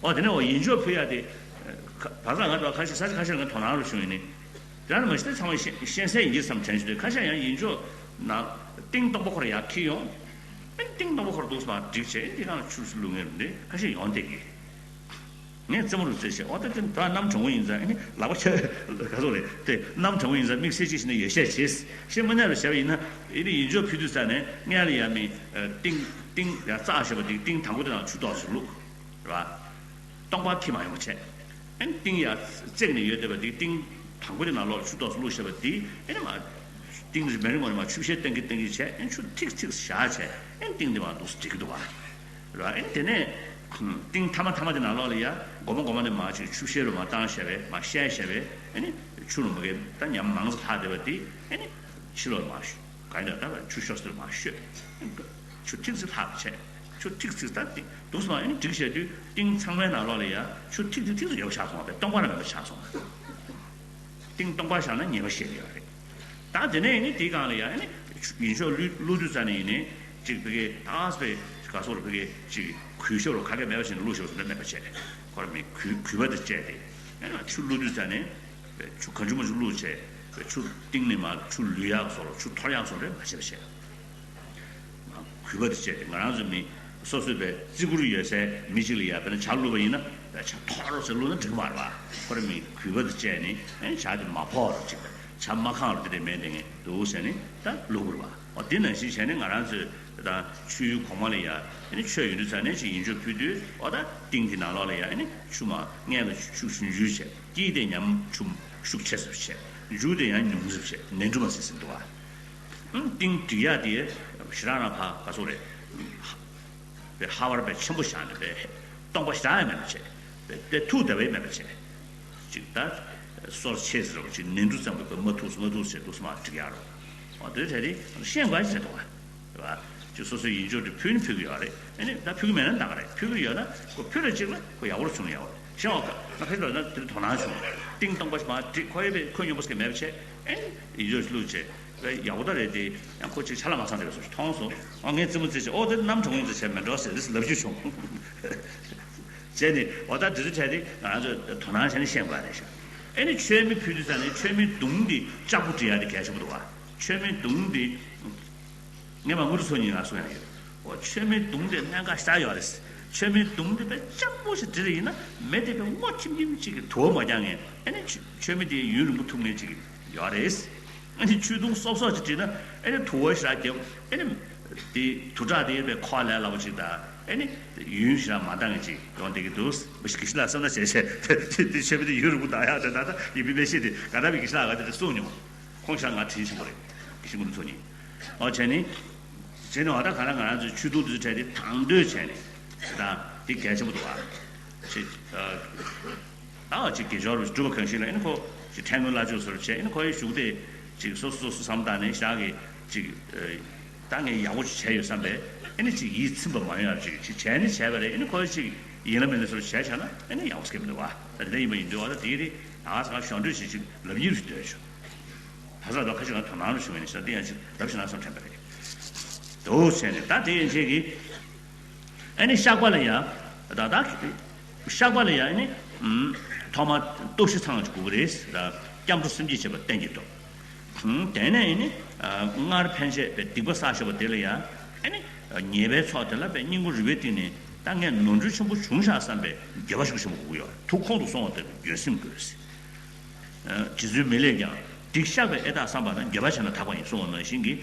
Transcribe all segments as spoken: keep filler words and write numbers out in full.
ཨོ་དེ་ནས་འོ་ཡིད་འཇོག་ཕུལ་ཡ་དེ། ཁ་བར་ཐག་ང་ཚོ་ཁ་ཤས་ས་ཆ་ཁ་ཤས་ལ་ང་དོ་སྣང་རུ་བྱུང་ཡིན་ནི། དེ་ལ་མ་གཞི་དེ་ཚང་མ་ཤེས་ཤེས་གསལ་ཡིན་གྱི་བསམ་དྲན་བྱུང་དུས་ཁ་ཤས་ཡང་ཡིད་འཇོག་ནང་ཏིང་སྟོང་པ་ཁོ་ར་ཡར་འཁྱེར་ཡོང་། ཨེ་ཏིང་སྟོང་པ་ཁོ་ར་འདུག་སེ་མར་བསྒྲིགས་བྱས་ཨེ་འདི་གང་ལ་ཆུ་ཞིག་བླུགས་མཁན་རུ་འདི་ཁ་ཤས་ཡོང་བསྡད་ཀྱི། ངས་རྩེད་མོ་རུ་རྩེད་བྱས་ཨོ་ད་དེ་ད་གནམ་གྲང་མོ་ཡིན་ཙང་ཨེ་ནི་ལག་པ་ཁྱེར་ག་ཚོད་རེད་དེ་གནམ་གྲང་མོ་ཡིན་ཙང་དམིགས་བསལ་ཅིག་བྱས་ནས་ཡོད་བཤད་བྱས་ཤེས་མ་ཉར་རུ་བྱས་པ་ཡིན་ན་ཨེ་ནི་ཡིད་འཇོག་ཕུལ་དུས་ཙང་ནས་སྔོན་ལ་ཡ་མི་ཏིང་ཏིང་ཡ་རྩ་བྱས་པ་འདི་ཏིང་དང་པོ་དེ་ནང་ཆུ་ཏོག་ཙམ་བླུགས། རེད་པ། སྟོང་པ་འཁྱེར་མ་ཡོང་བ་བྱས། ཨེ་ནི་ཏིང་ཡ་བརྩེགས་ནས་ཡོད་བསྡད་པ་འདི་ཏིང་དང་པོ་དེ་ནང་ལོགས་ཆུ་ཏོག་ཙམ་བླུགས་བཞག་པ་འདི་ཨེ་ནི་མ། ཏིང་རིམ་པས་རིམ་པས་མ་ཆུ་བཤལ་གཏོང་གི་གཏོང་གི་བྱས་ཨེ་ནི་ཆུ་ཐིགས་ཐིགས་བཞག་བྱས་ཨེ་ནི་ཏིང་འདི་མ་འདུག་སེ་འགྲིག་གི་འདུག་བ། རེད་པ། ཨེ་ནི་དེ་ནས་ཏིང་ཐ་མ་ཐ་མ་དེ་ནང་ལོགས་ལ་ཡ་སྒོར་མོ་སྒོར་མོ་ནས་མ་ཅིག་ཆུ་བཤལ་རུ་མ་བཏང་བཞག་པས་མ་བཤལ་བཞག་པས་ཨེ་ནི་ཆུ་རུ་མ་གས་ད་ཉམས་མང་ཙམ་ལྷག་བསྡད་པ་འདི་ཨེ་ནི་ཕྱི་ལོགས་མ་ཤོད། ག་ཡིན་ད་ད་ཆུ་ཤོར་ཟེར་མ་ཤོད། ཆུ་ཐིགས་ཚིག་ལྷག་བྱས། ཆུ་ཐིགས་ཚིག་ད་ཏིང་འདུག་སེ་མ་ཨེ་ནི་འགྲིག་བྱས་དུས་ཏིང་ཚང་མའི་ནང་ལོགས་ལ་ཡ་ཆུ་ཐིགས་ཚིག་ཐིགས་ཚིག་ཡོད་པ་ཆགས་སོང་བ་སྟོང་པ་རང་མེད་པ་ཆགས་སོང་། ཏིང་སྟོང་པ་བཞག་ན་ཉེས་པ་བཤད་ཀྱི་ཡོད་རེད། ད་དེ་ནས་ཨེ་ནི་དེའི་སྒང་ལ་ཡ་ཨེ་ནི་ཡིད་འཇོག་བླུགས་བླུགས་དུས་ཙ་ནས་ཡིན་ནའི་ཅིག་ཕ་གི་ད་ཨ་སི་པའི་ག་སོགས་ལ་ཕ་གི་ཅིག་གུས་ཞབས་ལ་ག་གེ་མེད་པ་བྱས་ནས་བླུགས་ཞབས་སུ་མེད་པ་བྱས་ཁོ་ར་མི་གུས་གུས་པ་དེ་བཅས་ཏེ་ཨེ་ནི་ཆུ་བླུགས་དུས་ཙ་ནས་ཆུ་གང་བྱུང་མང་བྱུང་བླུགས་བྱས་ཆུ་གཏིང་ནས་མར་ཆུ་བླུགས་ཡག་སོགས་ལ་ཆུ་འཐོར་ཡག་སོགས་རེད་མ་བྱས་པ་བྱས། གུས་པ་དེ་བཅས་ཏེ་ང་རང་ཚོ་མི་སོ་སོའི་བའི་བརྩི་བཀུར་ཡོད་སའི་མི་གཅིག་ལ་ཡ་དཔེར་ན་ཇ་བླུགས་པ་ཡིན་ན་བའི་ཇ་འཐོར་ཟེར་བླུགས་ན་འགྲིག་མ་རེད་པ། ཁོ་ར་མི་གུས་པ་དེ་བཅས་ནས་ཨེ་ཇ་དེ་མ་ཕོག་རོགས་ཅིག་ཇ་མ་ཁེངས་རོགས་དེ་འདྲས་མེད་དེ་ངས་འདུག་ཟེར་ནས་ད་བླུགས་དགོས་རེད་པ། འོ་དེ་ནང་བཞིན་བྱས་ནས་ང་རང་ཚོས་ད་ཆུའི་གོང་མ་ལ་ཡ་ཨེ་ནི་མཆོད་ཡོང་དུས་ཙ་ནས་ཅིག་ཡིད་འཇོག་ཕུལ་དུས་འོ་ད་ཏིང་གི་ནང་ལོགས་ལ་ཡ་ཨེ་ནི་ཆུ་མ་སྔོན་ལ་ཆུ་ཆུ་འཇུ་བྱས་དཀྱིལ་དེ་ཉམས་ཆུ་ཤུགས་ཆེ་སུ་བྱས་མཇུག་དེ་ཡང་ཉུང་སུ་བྱས་ནས་འགྲུབ་མ་ཟིན་ཟིན་འདུག་བ། ཏིང་སྒྲིག་ཡག་དེ་ཞེ་དྲག་རང་ཕ་ག་ཚོད་རེད། པའི་ཧ་བར་པའི་ཆེན་པོ་བཞག་ནས་པའི་སྟོང་པ་ཞེ་དྲག་ཡང་མེད་པ་བྱས། པའི་པའི་ཐུག་བསྡད་པའི་མེད་པ་བྱས། ཅིག་ད་སོར་ཆེ་ཟེར་བ་ཅིག་ནས་འབྲུ་ཙམ་པའི་པའི་མ་ཐུག་མ་ཐུག་བྱས་འདུག་སེ་མ་སྒྲིག་ཡག་རོགས། འོ་དེ་དེ་རིང་ཤེས་དགོས་ཟེར་འདུག་བ། རེད་བ། ཅིག་སོ་སོའི་ཡིད་འཇོག་དེ་ཕུལ་ནི་ཕུལ་གི་ཡོད་རེད། ཨ་ནི་ད་ཕུལ་གི་མེད་ན་འདང་གི་རེད། ཕུལ་གི་ཡོད་ན་ཁོ་ཕུལ་རེ་ཅིག་ལ་ཁོ་ཡག་པོ་རུ་བྱུང་ཡོད་རེད། ཤེས་འོ་ང་ཕེབས་པ་ན་དེ་དོ་སྣང་བྱུང་། ཏིང་སྟོང་པ་ཞིག་མ་སྒྲིག་ཁོ་ཡི་པའི་ཁོ་སྙོམས་པོ་ཟེར་གི་མེད་པ་བྱས། ཨ་ནི་ཡིད་འཇོག་བླུགས་བྱས། ཡག་པོ་ད་རེད་དེ། ཡང་ཁོ་ཅིག་ཆ་ལ་མ་ཚང་བསྡད་པ་སོགས་ཤིག་མཐོང་སོང་། ཨ་ངས་རྩེད་མོ་རྩེ་བྱས་ཨོ་དེ་གནམ་གྲང་མོ་ཡིན་ཙང་བྱས་མེད་འགྲོ་ཟེར་རེས་ལབ་རྒྱུ་བྱུང་། བྱས་ནས་ཨོ་ད་དེ་ཚོ་བྱས་ཏེ་ང་རང་ཚོ་དོ་སྣང་བྱས་ནས་ཤེས་དགོས་རེད་ཤག་ཨེ་ནི་མཆོད་མེ་ཕུལ་དུས་ཙང་ནས་མཆོད་མེའི་མདུང་འདི་ལྕགས་པོ་སྒྲིལ་ཡག་དེ་གལ་ཆེན་པོ་འདུག་བ། མཆོད་མེའི་མདུང་འདི་ངས་མ་དངུལ་ཚོ་གཉིས་ང་གསུང་ཡག་ཡོད། ཨོ་མཆོད་མེའི་མདུང་དེ་གནད་འགག་ཞེ་དྲག་ཡོད་རེད། མཆོད་མེའི་མདུང་དེ་དཔེ་ལྕགས་པོ་ཞིག་སྒྲིལ་ཡིན་ན་མེ་དེ་དཔེ་སྔོ་ཐིམ་ཐིམ་ཅིག་གི་དུ་བ་མ་རྒྱག་མཁན་ཨེ་ནི་མཆོད་མེ་དེ་ཡུན་རིང་པོ་ཐུག་མཁན་ཅིག་ཡོད་རེད། ཨ་ནི་ཆུ་དུང་སོབ་སོབ་ཅིག་བྲིས་ན་ཨ་ནི་དུ་བ་ཞེ་དྲག་རྒྱབ་ཨ་ནི་དེ་དུ་སྐྲག་དེ་ཡོད་པའི་ཁོག་ལས་སླ་པོ་ཅིག་དང་ཨ་ནི་ཡུན་ཞེ་དྲག་མ་འདང་ངེས་ཅིག་ཡོང་བསྡད་ཀྱི་འདུག་མི་ཞིག་གི་ཤི་ལ་བསམ་ན་བྱས་བྱས་དེ་ཆེ་བི་དེ་ཡུན་རིང་པོ་འདང་ཡག་དེ་ད་ལྟ་ཡིན་པའི་མེ་ཤེས་དེ་ག་ད་བི་གི་ཤི་ལ་ག་དེ་དེ་གསུངས་མྱོང་། ཁོང་ཤ་ང་དྲིན་ཆེན་པོ་རེད་གི་ཤི་མུན་ཚོ་གཉིས། ཨོ་བྱས་ནི་བྱས་ནི་བ་ད་ག་ལ་ང་རང་ཚོའི་ཆུ་དུང་དེ་ཚོ་བྲལ་ཏེ་དང་དོད་བྱས་ནས་ད་དེ་གལ་ཆེན་པོ་འདུག་བ། ཅེས། ཨ་ཅིག་དགེ་སྦྱོར་སྒྲུབ་པ་གང་ཞིག་ལ་ཨེ་ནི་ཁོ་ཅིག་ཕྲན་ངོས་བླ་མཆོད་ཟེར་བྱས་ཨེ་ནི་ཁོ་ཡི་བཞུགས་དེ་ཅིག་སོ་སོ་སོ་སོ་བསམ་བཏང་ནས་ཞག་གི་ཅིག་ད་ངས་ཡག་པོ་ཅིག་བྱས་ཡོད་བསམ་པས་ཨེ་ནི་ཅིག་ཡིད་ཚིམ་པ་མ་ཡོང་ཡག་ཅིག་ཅིག་བྱས་ནི་བྱས་པ་རེད། ཨེ་ནི་ཁོ་ཡི་ཅིག་ཡིན་ལ་མིན་ལ་སོ་བྱས་བྱས་ན་ཨེ་ནི་ཡག་པོ་སྐྱེ་མི་འདུག་བ། ད་དེ་འདྲ་ཡིན་པ་ཡིན་དུས་བ་ད་དེ་རེད་ད་ང་ཚང་གཞོགས་འདྲེས་ཞིག་ཅིག་ལབ་ཡིན་རེད་འདོད་ཆོག་ད་ས་ད་ཁ་ཅིག་ང་དོ་སྣང་རུ་བྱུང་བའི་ནི་ས་དེ་ཡང་ཅིག་ལབ་ཞིག་ན་བསམ་དྲན་པ་རེད། འདུག་བྱས་ནས་ད་དེ་ཡན་ཆད་ཀྱི། ཨ་ནི་བཤགས་པ་ལ་ཡང་། ད་ད། བཤགས་པ་ལ་ཡང་ཨ་ནི། ཐོག་མར་སྟོབས་བཞི་ཚང་བ་ཅིག་དགོས་ཀྱི་རེད། ད་སྐྱབས་འགྲོ་སེམས་བསྐྱེད་བྱེད་པ་གཏན་གྱི་འདུག་དེ་ནས་ཨ་ནི། སྔར་ཕན་ཆད་པའི་སྡིག་པ་བསགས་བཞག་པ་དེ་ལ་ཡང་། ཨ་ནི། ཉེས་པའི་ཚོགས་དེ་ལ་པའི་སྙིང་པོ་རུས་པའི་གཏིང་ནས་ད་ངས་ནོར་འཁྲུལ་ཆེན་པོ་བྱུང་ཤག་བསམ་པའི་འགྱོད་པ་ཤུགས་ཆེན་པོ་དགོས་ཀྱི་ཡོད་རེད། ཐུགས་ཁོང་དུ་སོང་བ་ལྟ་བུའི་འགྱོད་སེམས་དགོས་རེད། རྗེ་བཙུན་མི་ལས་ཀྱང་། སྡིག་བཤགས་པའི་ཨེ་རྟག་བསམ་པ་ན་འགྱོད་པ་བྱས་ན་དག་པ་ཡིན་གསུངས་པ་ནང་བཞིན་གྱི།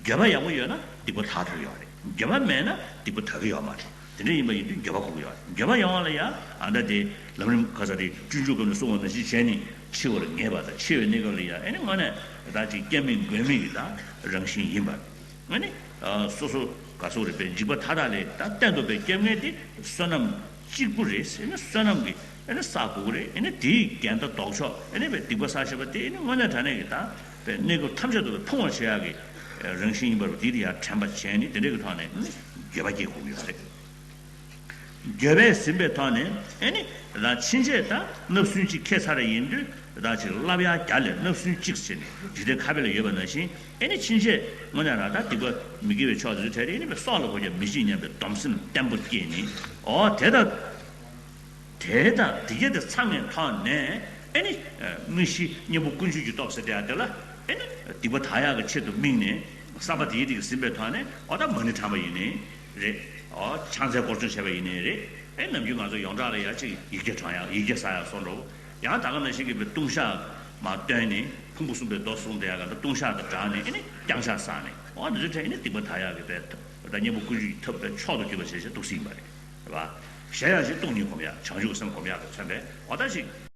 འགྱོད་པ་ཡག་པོ་ཡོད་ན་སྡིག་པ་དག་ཐུབ་ཡོད་རེད། འགྱོད་པ་མེད་ན་སྡིག་པ་དག་གི་ཡོད་མ་རེད། དེ་འདྲ་ཡིན་པ་ཡིན་དུས་འགྱོད་པ་དགོས་ཀྱི་ཡོད་རེད། འགྱོད་པ་ཡོང་བ་ལ་ཡང་ཨ་ད་དེ་ལམ་རིམ་ག་ས་དེ་སྤྱོད་འཇུག་སྐབས་ནས་གསུངས་པ་ནང་བཞིན་བྱས་ནས་འཆི་བར་ངེས་པ་དང་འཆི་བའི་གནས་སྐབས་ལ་ཡང་ཨེ་ནི་དངོས་གནས་ད་ཅིག་སྐྱབས་མེད་མགོན་མེད་ཀྱི་ད་རང་བཞིན་ཡིན་པ། ཨ་ནི། སོ་སོ་ག་སོགས་རེད་པས་འཇིགས་པ་མཐའ་དག་ལས་ད་གཏན་དུ་པའི་སྐྱབས་མཁན་དེ་བསོད་ནམས་གཅིག་པུ་རེད་ཟེར་ན་བསོད་ནམས་ཀྱི་ཨ་ནི་བསགས་དགོས་ཀྱི་རེད། ཨ་ནི་དེའི་འགལ་ཟླ་ལྡོག་ཕྱོགས་ཨ་ནི་པའི་སྡིག་པ་བསགས་བཞག་པ་དེ་ཨ་ནི་དངོས་གནས་དྲང་གནས་ཀྱི་ད་པའི་གནས་སྐབས་ཐམས་ཅད་དུ་པའི་ཕུང་བར་བྱེད་ཡག་གི་རང་བཞིན་ཡིན་པ་རུ་དེ་དེ་ཡར་དྲན་པ་བྱས་ནས་དེ་འདྲ་གི་ཐོག་ནས་ཨ་ནི་འགྱོད་པ་སྐྱེ་དགོས་ཀྱི་ཡོད་རེད། འགྱོད་པས་ཟིན་པའི་ཐོག་ནས་ཨེ་ནི་ད་ཕྱིན་ཆད་ད་བརྣབ་སེམས་གཅིག་ཁྱེར་ཚར་ཡིན་དུས་ད་ཅིག་བསླབ་ཡག་བརྒྱ་ལས་བརྣབ་སེམས་གཅིག་ཟེར་ནས་འཇིག་རྟེན་ཁ་དཔེ་ལ་ཡོད་པ་ནང་བཞིན་ཨེ་ནི་ཕྱིན་ཆད་དངོས་གནས་རང་ད་སྡིག་པ་མི་དགེ་བའི་ཕྱོགས་འཛུལ་ཐལ་ཨེ་ནི་སྲོག་ལ་གོ་ཀྱང་མི་འཇིགས་སྙམ་པའི་སྡོམ་སེམས་བརྟན་པོ་བསྐྱེད་ནས་ཨོ་དེ་ལྟར། དེ་དང་དེ་ག་དེ་ཚང་བའི་ཐོག་ནས་ཨེ་ནི་དངོས་གཞི་གཉེན་པོ་ཀུན་སྤྱོད་ཀྱི་སྟོབས་ཟེར་དེ་ཡང་དེ་ལ་ཨེ་ནི་སྡིག་པ་དག་ཡག་གི་ཆེད་དུ་དམིགས་ནས་བསམ་པ་དེའི་རིགས་ཟིན་པའི་ཐོག་ནས་འོ་ད་མ་ཎི་བགྲངས་པ་ཡིན་ནའི་རེད། འོ་ཕྱག་འཚལ་སྐོར་སྦྱོང་བྱས་པ་ཡིན་ནའི་རེད། ཨེ་ནམ་རྒྱུན་ང་ཚོ་ཡོངས་གྲགས་ལ་ཡ་གཅིག་ཡིག་བརྒྱ་བགྲང་ཡག་ཡིག་བརྒྱ་བཟའ་ཡག་སོགས་འགྲོ། ཡང་ད་ག་ནང་བཞིན་གྱི་ལྟུང་བཤགས་མ་བཏོན་ནས་ཕུང་པོ་གསུམ་པའི་མདོ་གསུངས་དེ་ཡག་ག་ད་ལྟུང་བཤགས་དང་སྦྲགས་ནས་ཨེ་ནི་རྐྱང་ཕྱག་བཟས་ནས་འོ་འདི་ཚོའི་གྲས་ཨེ་ནི་སྡིག་པ་དག་ཡག་གི་དཔེ་ད་གཉེན་པོ་ཀུན་སྤྱོད་ཀྱི་ཐབས་དཔེ་མཆོག་ཏུ་གྱུར་པ་ཞེས་བྱས་འདུག་སེ་ཡིན་པ་རེད། རེད་བ། གཞན་ཡང་ཞིག་སྟོང་ཉིད་སྒོམ་ཡག་བྱང་ཆུབ་སེམས་སྒོམ་ཡག་གི་མཚོན་པས་འོ་ད་ཞིག་